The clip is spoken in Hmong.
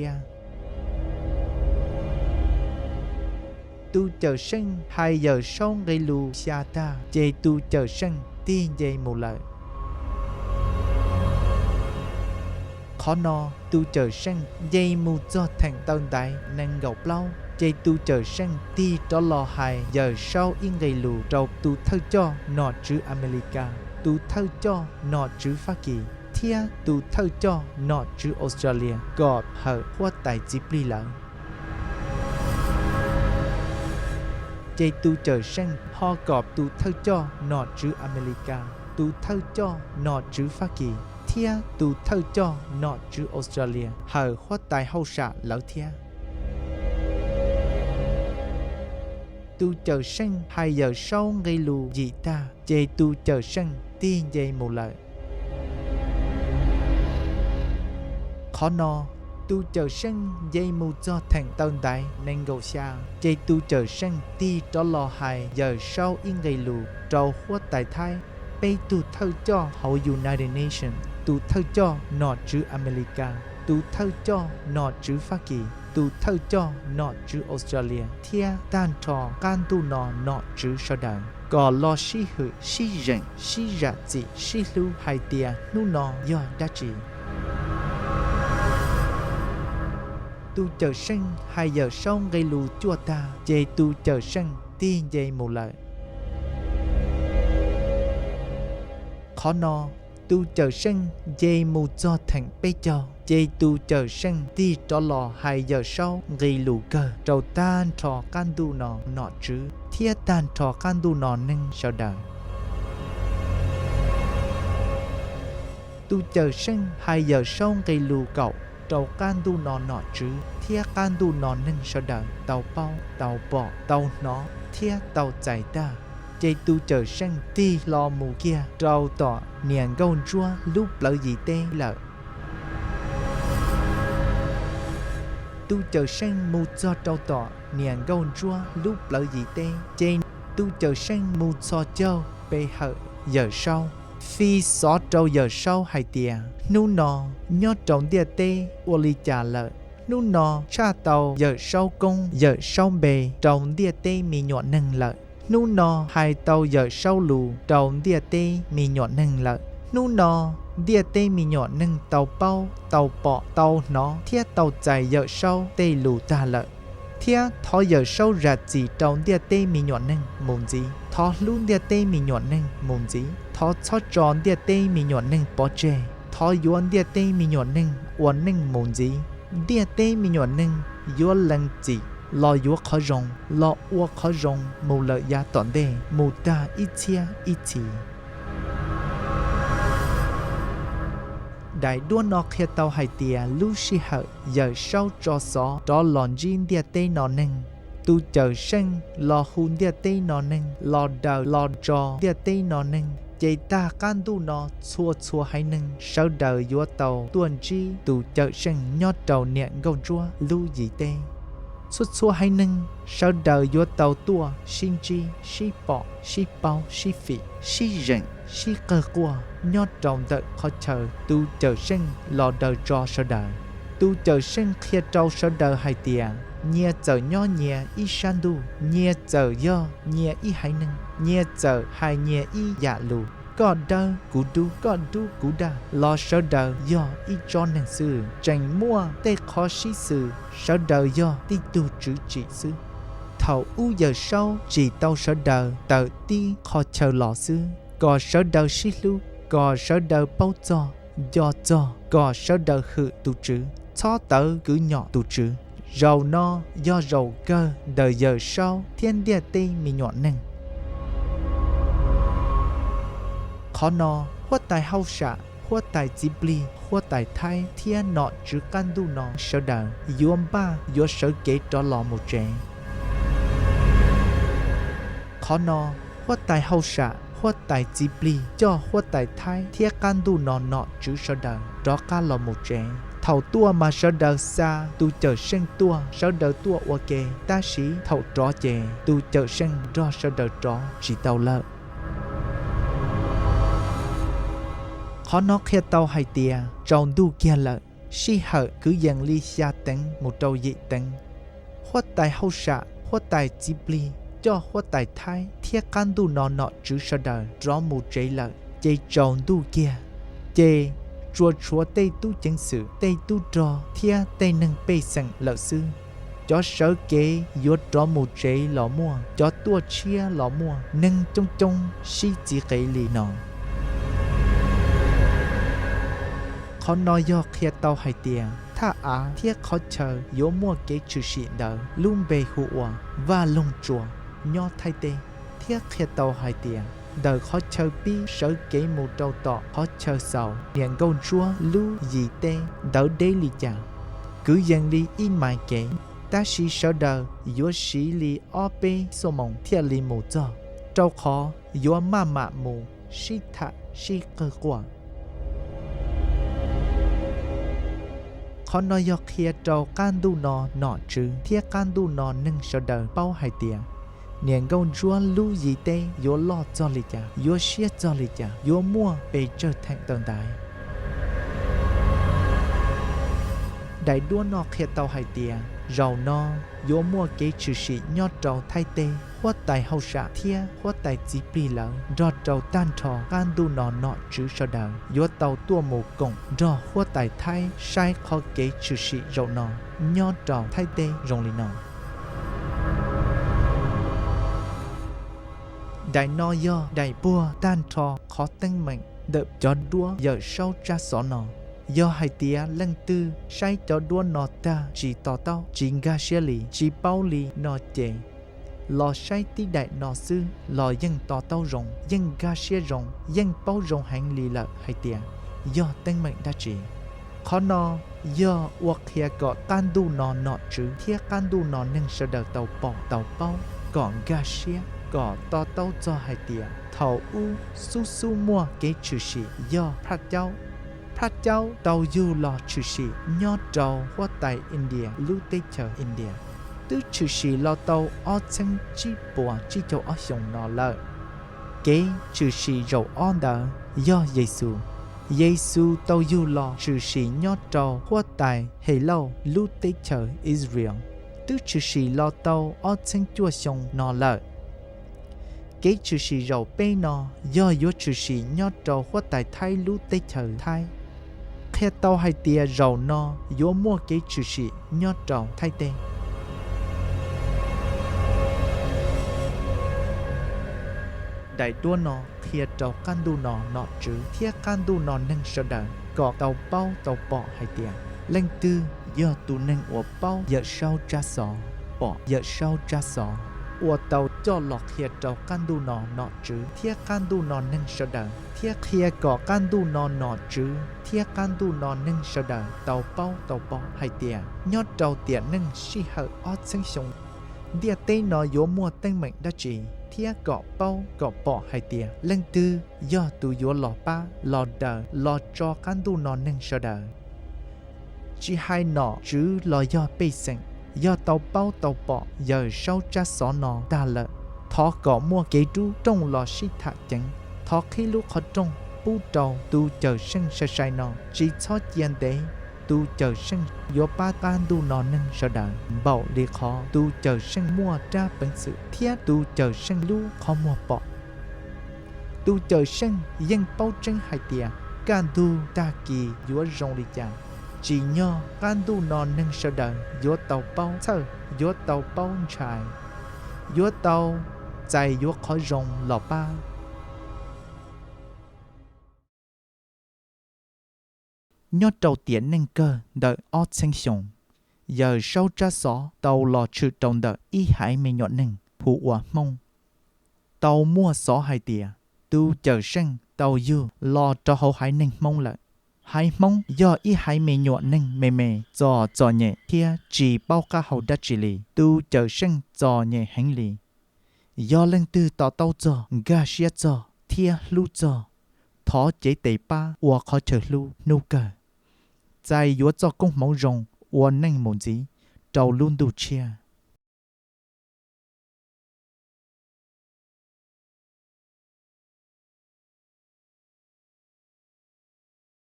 thiab. Tus Cawmseej hais Yawmsaub nqe lus xya tag ces tus Cawmseej tig nce mus lawm. Qhov no, tus Cawmseej nce mus txog theem taw ntaiv nees nkaum plaub ces tus Cawmseej tig rov los hais Yawmsaub ib nqe lus rau tus thawj coj nom tswv Amelikas, tus thawj coj nom tswv Fabkis thiab tus thawj coj nom tswv Australia kom hawm huab tais txiv plig lawm. Ces tus Cawmseej ho kom tus thawj coj nom tswv Amelikas, tus thawj coj nom tswv Fabkis thiab tus thawj coj nom tswv Australia hawm huab tais hauj sam lawv thiab. Tus Cawmseej hais Yawmsaub nqe lus yim tag ces tus Cawmseej tig nce mus lawm. Qhov no, tus Cawmseej nce mus txog theem taw ntaiv nees nkaum xya ces tus Cawmseej tig rov los hais Yawmsaub ib nqe lus rau huab tais Thaib, peb tug thawj coj hauv United Nations, tus thawj coj nom tswv Amelikas, tus thawj coj nom tswv Fabkis, tus thawj coj nom tswv Australia thiab tag nrho qab ntuj no nom tswv sawv daws kom los sib hwm sib zeem sib zam txim sib hlub hais tias hnub no yog dab tsi. Tus Cawmseej hais Yawmsaub nqe lus cuaj tag ces tus Cawmseej tig nce mus lawm. Qhov no, tus Cawmseej nce mus txog theem peb caug ces tus Cawmseej tig rov los hais Yawmsaub nqe lus kawg rau tag nrho qab ntuj no nom tswv thiab tag nrho qab ntuj no neeg sawv daws. Tus Cawmseej hais Yawmsaub nqe lus kaum rau qab ntuj no nom tswv thiab qab ntuj no neeg sawv daws tau paub, tau pom, tau hnov thiab tau txais tag, ces tus Cawmseej tig hlo mus kiag rau tom niam nkauj ntsuab lub plawv yim teb lawm. Tus Cawmseej mus txog rau tom niam nkauj ntsuab lub plawv yim teb ces tus Cawmseej mus txhos caug pe hawm Yawmsaub, fi xov rau Yawmsaub hais tias hnub no nyob rau ntiaj teb ua li cas lawm. Hnub no tshaj tau Yawmsaub koob Yawmsaub npe rau ntiaj teb me nyuam neeg lawm. Hnub no hais tau Yawmsaub lus rau ntiaj teb me nyuam neeg lawm. Hnub no ntiaj teb me nyuam neeg tau paub, tau pom, tau hnov thiab tau txais Yawmsaub tej lus tag lawm. Thiab thov Yawmsaub zam txim rau ntiaj teb me nyuam neeg mus ntxiv. Thov hlub ntiaj teb me nyuam neeg mus ntxiv. Thov txhob tso ntiaj teb me nyuam neeg pov tseg. Thov yuav ntiaj teb me nyuam neeg ua neej mus ntxiv. Ntiaj teb me nyuam neeg yuav lees txim los yuav qhov zoo, los ua qhov zoo mus lawm yav tom ntej mus tag ib txhiab ib txhis. Daim duab no qhia tau hais tias lub sij hawm Yawmsaub tso xov rov los ntsib ntiaj teb no neeg, tus Cawmseej los hu ntiaj teb no neeg los daws los tso ntiaj teb no neeg, ces tag qab ntuj no txhua txhua haiv neeg sawv daws yuav tau tuaj ntsib tus Cawmseej nyob rau niam nkauj ntsuab lub yim teb. Txhua txhua haiv neeg sawv daws yuav tau tuaj sib ntsib, sib pom, sib paub, sib fim, sib zeem, sib qawg quaj nyob rau ntawm qhov chaw tus Cawmseej los daws tso sawv daws. Tus Cawmseej qhia rau sawv daws hais tias nyias txawm nyob nyias ib sab ntuj, nyias txawm yog nyias ib haiv neeg, nyias txawm hais nyias ib yam lus, koj dawb kuv dub, koj dub kuv daj los sawv daws yog ib tsob neeg xwb. Tseem muaj tej qhov sib xws, sawv daws yog tib tug tswv tsim xwb. Thaum ub Yawmsaub tsim tau sawv daws tawm tib qhov chaw los xwb, kom sawv daws sib hlub, kom sawv daws paub txog, nco txog, kom sawv daws hwm tus Tswv, txhob tawv kwv nyom tus Tswv. Zaum no yog zaum kawg ntawm Yawmsaub thiab ntiaj teb me nyuam neeg. Qhov no, huab tais hauj sam, huab tais txiv plig, huab tais Thaib thiab nom tswv qab ntuj no sawv daws yuav npaj yuav sawv kev rov los mus tsev. Qhov no, huab tais hauj sam, huab tais txiv plig coj huab tais Thaib thiab qab ntuj no nom tswv sawv daws rov qab los mus tsev. Thaum tuaj mas sawv daws xa tus Cawmseej tuaj, sawv daws tuaj ua ke, tab sis thaum rov ces tus Cawmseej nrog sawv daws rov tsis tau lawm. Qhov no qhia tau hais tias tsaus ntuj kiag lawm, Sij hawm kwv yees li xya teev mus rau yim teev, huab tais hauj sam, huab tais txiv plig coj huab tais Thaib thiab qab ntuj no nom tswv sawv daws rov mus tsev lawm ces tsaus ntuj kiag. Ces tsuas tshuav tej tub ceev xwm, tej tub rog thiab tej neeg pej xeem lawm xwb. Cov sawv kev yuav rov mus tsev los muaj, cov tuaj tshiab los muaj, neeg coob coob sib txiv qev li no. Qhov no yog qhia tau hais tias thaj av thiab qhov chaw yuav muaj kev tshwm sim ntawd lub npe hu ua Vaj Loog Tsua nyob Thaib teb, thiab qhia tau hais tias ntawm qhov chaw pib sawv kev mus rau tom qhov chaw xaus niam nkauj ntsuab lub yis teb ntawd deb li cas, kwv yees li ib mais kev, tab sis sawv daws yuav siv li ob peb xuab moos thiaj li mus txog, rau qhov yuav maj mam mus sib tham sib qawg quaj. Qhov no yog qhia rau qab ntuj no nom tswv thiab qab ntuj no neeg sawv daws paub hais tias niam nkauj ntsuab lub yis teb yuav loj txog li cas, yuav siab txog li cas, yuav muaj pes tsawg theem tawm ntaiv. Daim duab no qhia tau hais tias zaum no yuav muaj kev tshwm sim nyob rau Thaib teb, huab tais hauj sam thiab huab tais txiv plig lawv nrog rau tag nrho qab ntuj no nom tswv sawv daws yuav tau tuaj mus koom nrog huab tais Thaib saib qhov kev tshwm sim zaum no nyob rau Thaib teb zoo li no. Daim no yog daim puag tag nrho qhov teeb meem ntawm cov duab Yawm Saub Tsab Xov no. Yog hais tias leej twg saib cov duab no tag tsis to taub, tsis nkag siab li, tsis paub li no ces los saib tib daim no xwb los yeej to taub zoo, yeej nkag siab zoo, yeej paub zoo heev li lawm hais tias yog teeb meem dab tsi. Qhov no yog ua qhia kom qab ntuj no nom tswv thiab qab ntuj no neeg sawv daws tau pom tau paub, kom nkag siab, kom to taub txog hais tias thaum ub xub xub muaj kev tshwm sim yog Phraj Caub. Phraj Caub tau yug los tshwm sim nyob rau huab tais India lub teb chaws India, twb tshwm sim los tau ob txheeb tsib puas tsib caug ob xyoos no lawm. Kev tshwm sim zaum ob ntawd yog Yes Xus. Yes Xus tau yug los tshwm sim nyob rau huab tais Helauj lub teb chaws Israel, twb tshwm sim los tau ob txheeb cuaj xyoo no lawm. Kev tshwm sim zaum peb no yog yuav tshwm sim nyob rau huab tais Thaib lub teb chaws Thaib, qhia tau hais tias zaum no yuav muaj kev tshwm sim nyob rau Thaib teb. Daim duab no qhia rau qab ntuj no nom tswv thiab qab ntuj no neeg sawv daws kom tau paub tau pom hais tias leej twg yog tus neeg uas paub Yawm Saub Tsab Xov, pom Yawm Saub Tsab Xov uas tau coj los qhia rau qab ntuj no nom tswv thiab qab ntuj no neeg sawv daws, thiab qhia kom qab ntuj no nom tswv thiab qab ntuj no neeg sawv daws tau paub tau pom hais tias nyob rau tiam neej sij hawm ob txheeb xyoo ntiaj teb no yuav muaj teeb meem dab tsi, thiab kom paub kom pom hais tias leej twg yog tus yuav los pab los daws los tso qab ntuj no neeg sawv daws. Tsis hais nom tswv los yog pej xeem, yog tau paub tau pom Yawm Saub Tsab Xov no tag lawm, thov kom muaj kev rub rooj los sib tham ceev, thov qhib lub qhov rooj pub rau tus Cawm Seej sai sai no, tsis txhob cia ntev. Tus Cawm Seej yuav pab qab ntuj no neeg sawv daws npaum li qhov tus Cawm Seej muaj rab peev xwm thiab tus Cawm Seej lub qhov muag pom. Tus Cawm Seej yeej paub tseeb hais tias kaj ntug tag kis yuav zoo li cas. Tsim nyog qab ntuj no neeg sawv daws yuav tau paub txhawj, yuav tau paub ntshai, yuav tau txais yuav qhov zoo los pab. Nyob rau tiam neej kawg ntawm ob txheeb xyoo, Yawm Saub Tsab Xov tau los tshwm rau ntawm ib haiv me nyuam neeg hu ua Hmoob. Tau muaj xov hais tias tus Cawm Seej tau yug los rau hauv haiv neeg Hmoob lawm. Haiv Hmoob yog ib haiv me nyuam neeg me me, txom txom nyem thiab tsis paub qab hau dab tsi li. Tus Cawm Seej txom nyem heev li. Yog leej twg to taub txog, nkag siab txog thiab hlub txog, thov cev tes pab ua qhov chaw hlub hnub kawg, txais yuav txoj koob hmoov zoo ua neej mus ntxiv rau lub ntuj tshiab.